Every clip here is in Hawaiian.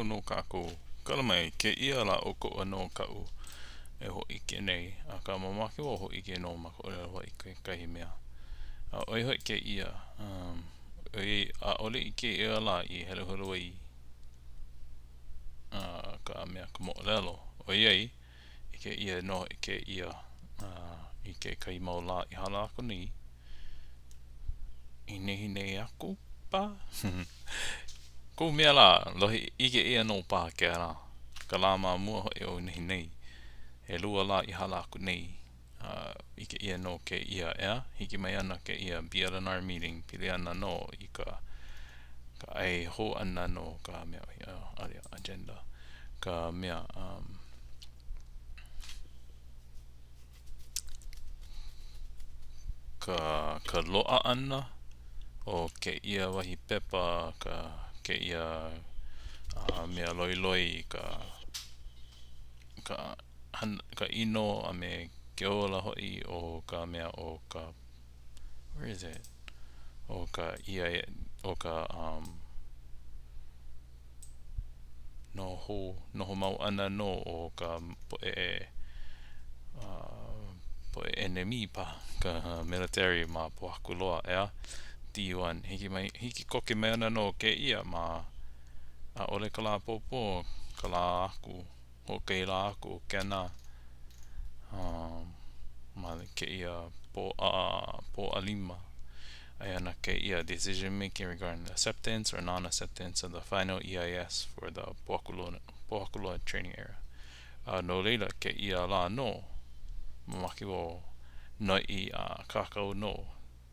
nō kākou. Kala mai, kēia lā ʻokoʻa nō kaʻu e hōʻike nei, akā mamake wau hōʻike nō ma ka ʻōlelo Hawaiʻi kekahi mea. A ʻo ia hoʻi kēia, um, ʻoiai ʻaʻole i kēia lā i heluhelu ai uh, ka mea ka moʻolelo, ʻoiai ʻike ʻia nō i kēia uh, i kekahi mau lā i hala aku nei, i nehinei aku paha? Kohu mea lā, lohe ʻike ʻia nō paha kēlā, ka lā ma mua hoʻi o nehinei, ʻelua lā i hala aku nei, a ʻike ʻia nō kēia, ʻeā? Hiki mai ana kēia BLNR meeting, pili ana nō i ka ka ʻae hou ʻana no ka mea, ʻaʻole agenda, ka mea, um, ka ka loaʻa ʻana o kēia wahi pepa, ka kēia mea loiloi i ka ka hana ka ʻino a me ke ola hoʻi o ka mea o ka where is it? O ka ia o ka um Noho, noho mau ʻana nō o ka poʻe poʻe ʻenemi paha, ka military ma Pōhakuloa, ʻeā? D1, hiki mai, hiki koke mai ana nō kēia ma, ʻaʻole ka lā ʻapōpō, ka lā aku, hoʻokahi lā aku o kēnā ma kēia Pōʻa, Pōʻalima. Aia ana kēia decision making regarding the acceptance or non-acceptance of the final EIS for the Pōhakuloa, Pōhakuloa Training Area. A no laila, kēia lā nō, mamake wau noiʻi a kākau nō.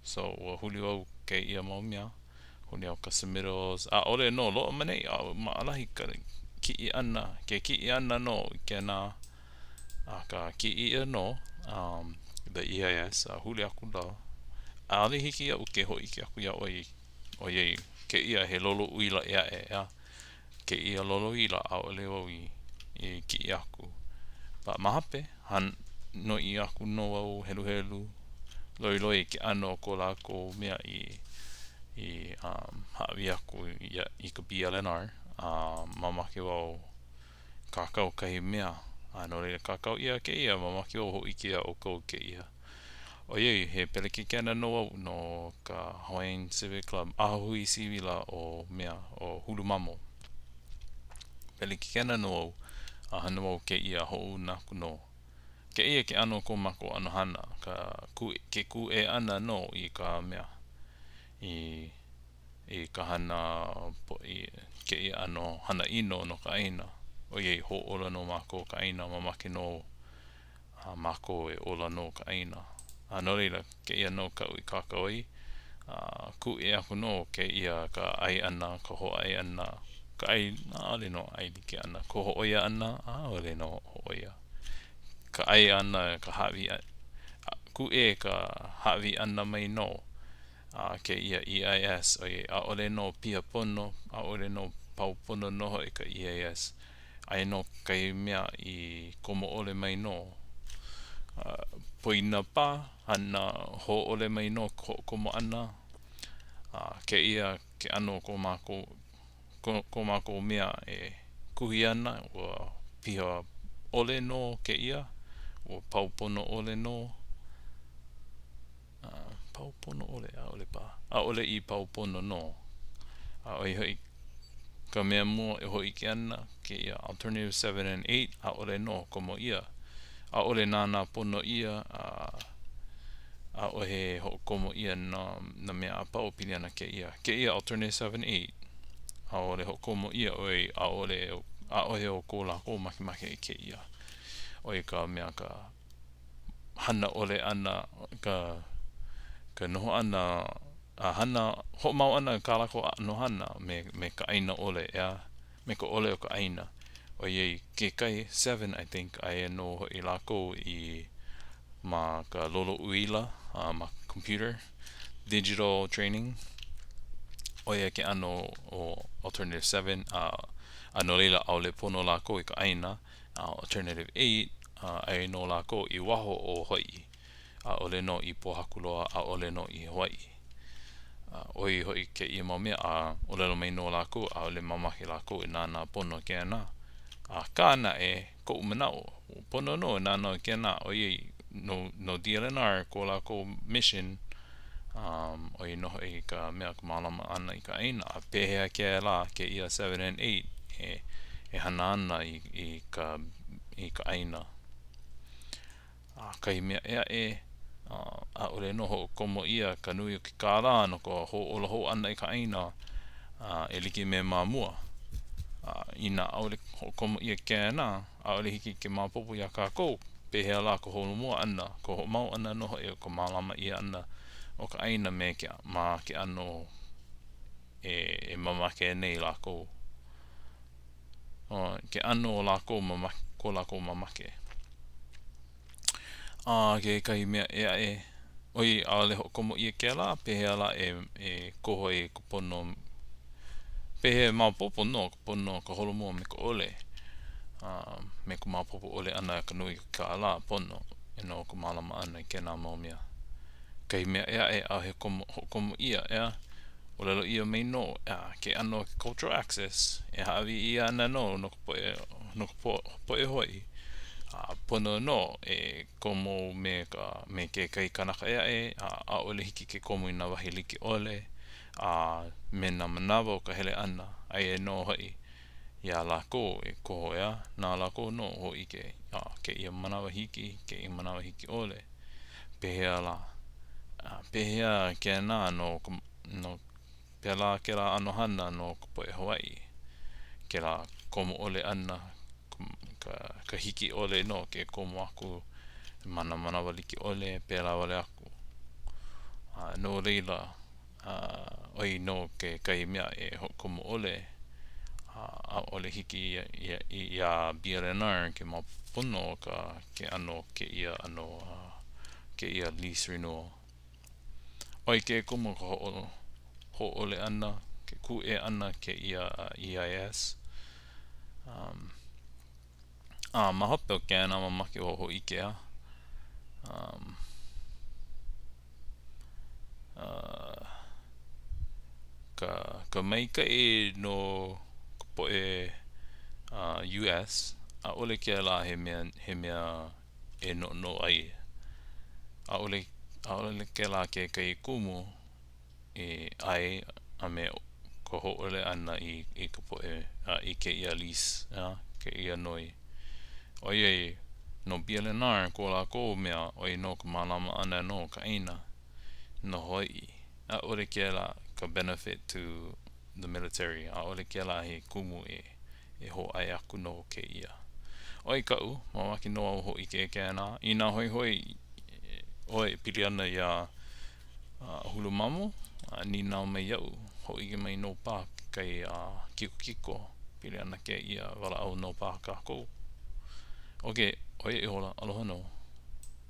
So, ua huli wau kēia mau mea, huli au ka submittals, ʻaʻole nō loaʻa ma nei, a maʻalahi ka kiʻi ʻana, ke kiʻi ʻana nō i kēnā Akā, kiʻi ʻia nō um, the EIS, a huli aku la. ʻAʻole hiki iaʻu ke hōʻike aku iā ʻoe ʻoiai kēia he lolo uila ʻē aʻe, ʻeā? Kēia lolo uila, ʻaʻole wau i, i kiʻi aku. But ma hope, han, noiʻi aku nō au, heluhelu, loiloi i ke ʻano o ko lākou mea i, i um, hāʻawi aku ia, i ka BLNR, a mamake wau kākau kahi mea, a no laila kākau ʻia kēia, mamake wau hōʻike iā ʻoukou kēia. ʻOiai, he pelekikena nō au no ka Hawaiian Civic Club, ʻAhahui Sīwila o mea, o Hulumamo. Pelekikena nō au, a hana wau kēia hoʻouna aku nō. Kēia ke ʻano o ko mākou ʻano hana, ka kū, ke kūʻē ʻana nō i ka mea, i i ka hana poʻi kēia ʻano hana ʻino no ka ʻāina, ʻoiai hōʻola nō mākou ka ʻāina, mamake nō a mākou e ola nō ka ʻāina. A no laila, kēia nō kaʻu i kākau ai, a kūʻē aku nō kēia ka ʻai ʻana, ka hōʻai ʻana, ka ʻai, ʻaʻole nō ʻai like ʻana, ka hōʻoia ʻana, ʻaʻole nō hōʻoia. Ka ʻai ʻana, ka hāʻawi, kūʻē ka hāʻawi ʻana mai nō a kēia EIS, ʻoiai ʻaʻole nō piha pono, ʻaʻole nō pau pono nō hoʻi ka EIS. Aia nō kahi mea i komo ʻole mai nō. Poina paha, hana hōʻole mai nō ka hoʻokomo ʻana. A kēia ke ʻano o ko mākou, ko, ko mākou mea e kuhi ana, ua piha ʻole nō kēia, ua pau pono ʻole nō. Pau pono ʻole, ʻaʻole paha. ʻAʻole i pau pono nō. A ʻo ia hoʻi ka mea mua e hōʻike ana kēia alternative 7 and 8, ʻaʻole nō komo ʻia. ʻAʻole nānā pono ʻia a ʻaʻohe hoʻokomo ʻia nā, nā mea a pau pili ana kēia. Kēia alternative 7, 8, ʻaʻole hoʻokomo ʻia ʻoiai ʻaʻole, ʻaʻohe o ko lākou makemake i kēia. ʻO ia ka mea ka hana ʻole ʻana, ka ka noho ʻana a hana hoʻomau ʻana i kā lākou ʻano hana me me ka ʻāina ʻole, ʻeā? Me ka ʻole o ka ʻāina. ʻOiai kekahi, seven I think, aia nō hoʻi lākou i ma ka lolo uila, a ma ka computer, digital training, ʻo ia ke ʻano o alternative seven, a a no laila ʻaʻole pono lākou i ka ʻāina. A alternative eight, aia nō lākou i waho o Hawaiʻi, ʻaʻole nō i Pōhakuloa, ʻaʻole nō i Hawaiʻi. ʻOiai hoʻi kēia mau mea a ʻōlelo mai nō lākou ʻaʻole mamake lākou e nānā pono kēnā. Akā naʻe, koʻu manaʻo, pono nō e nānā kēnā ʻoiai no, no DLNR ko lākou mission um, ʻo ia nō hoʻi ka mea ka mālama ʻana i ka ʻāina. A pehea kēlā, kēia 7 and 8 e, e hana ana i, i ka, i ka ʻāina. A kahi mea ʻē aʻe, ʻaʻole nō hoʻokomo ʻia ka nui o ke kālā no ka hōʻola hou ʻana i ka ʻāina e like me ma mua. A inā ʻaʻole hoʻokomo ʻia kēnā, ʻaʻole hiki ke maopopo iā kākou pehea lā ka holomua ʻana, ka hoʻomau ʻana nō hoʻi o ka mālama ʻia ʻana o ka ʻāina me ke ma ke ʻano e, e mamake nei lākou. Ke ʻano o lākou mamake, ko lākou mamake. A kekahi mea ʻē aʻe, ʻoiai ʻaʻole hoʻokomo ʻia kēlā, pehea lā e, e koho ai ka pono, pehea e maopopo nō ka pono ka holomua me ka ʻole, a me ka maopopo ʻole ʻana i ka nui o ke kālā pono no ka mālama ʻana i kēnā mau mea. Kahi mea ʻē aʻe, ʻaʻohe komo, hoʻokomo ʻia, ʻeā? ʻŌlelo ʻia mai nō, ʻeā, ke ʻano o ke cultural access, e hāʻawi ʻia ana nō no ka poʻe, no ka poʻe Hawaiʻi, a pono nō e komo me ka, me kekahi kanaka ʻē aʻe, a ʻaʻole hiki ke komo i nā wahi like ʻole, a me nā manawa o ka hele ʻana, aia nō hoʻi iā lākou e koho, ʻeā, na lākou nō hōʻike, a kēia manawa hiki, kēia manawa hiki ʻole. Pehea lā? Pehea kēnā no ka, no, pēlā kēlā ʻano hana no ka poʻe Hawaiʻi? Kēlā komo ʻole ʻana, ka, ka hiki ʻole nō ke komo aku ma nā manawa like ʻole, pēlā wale aku. A no laila, a ʻoi nō kekahi mea e hoʻokomo ʻole, a ʻaʻole hiki iā BLNR ke maopopo pono ka ke ʻano o kēia ʻano kēia lease renewal. ʻOi ke kumu ka hoʻo hōʻole ʻana, ke kūʻē ʻana kēia EIS. Um, a ma hope o kēnā mamake wau hōʻike a um, uh, ka, ka maikaʻi no ka poʻe uh, US, ʻaʻole kēlā he mea, he mea e noʻonoʻo ai. ʻAʻole, ʻaʻole kēlā kekahi kumu e ʻae a me ka hōʻole ʻana i, i ka poʻe a i kēia lease, ʻeā, kēia noi. ʻOiai, no BLNR ko lākou mea ʻo ia nō ka mālama ʻana no ka ʻāina no Hawaiʻi. ʻAʻole kēlā ka benefit to the military, ʻaʻole kēlā he kumu e e hōʻae aku no kēia. ʻOi kaʻu, mamake nō au hōʻike kēnā. Inā hoihoi ʻoe e pili ana iā Hulu Mamo, nīnau mai iaʻu, hōʻike mai nō paha kekahi kikokiko pili ana kēia walaʻau nō paha kākou. Ok, ʻo ia ihola, aloha nō.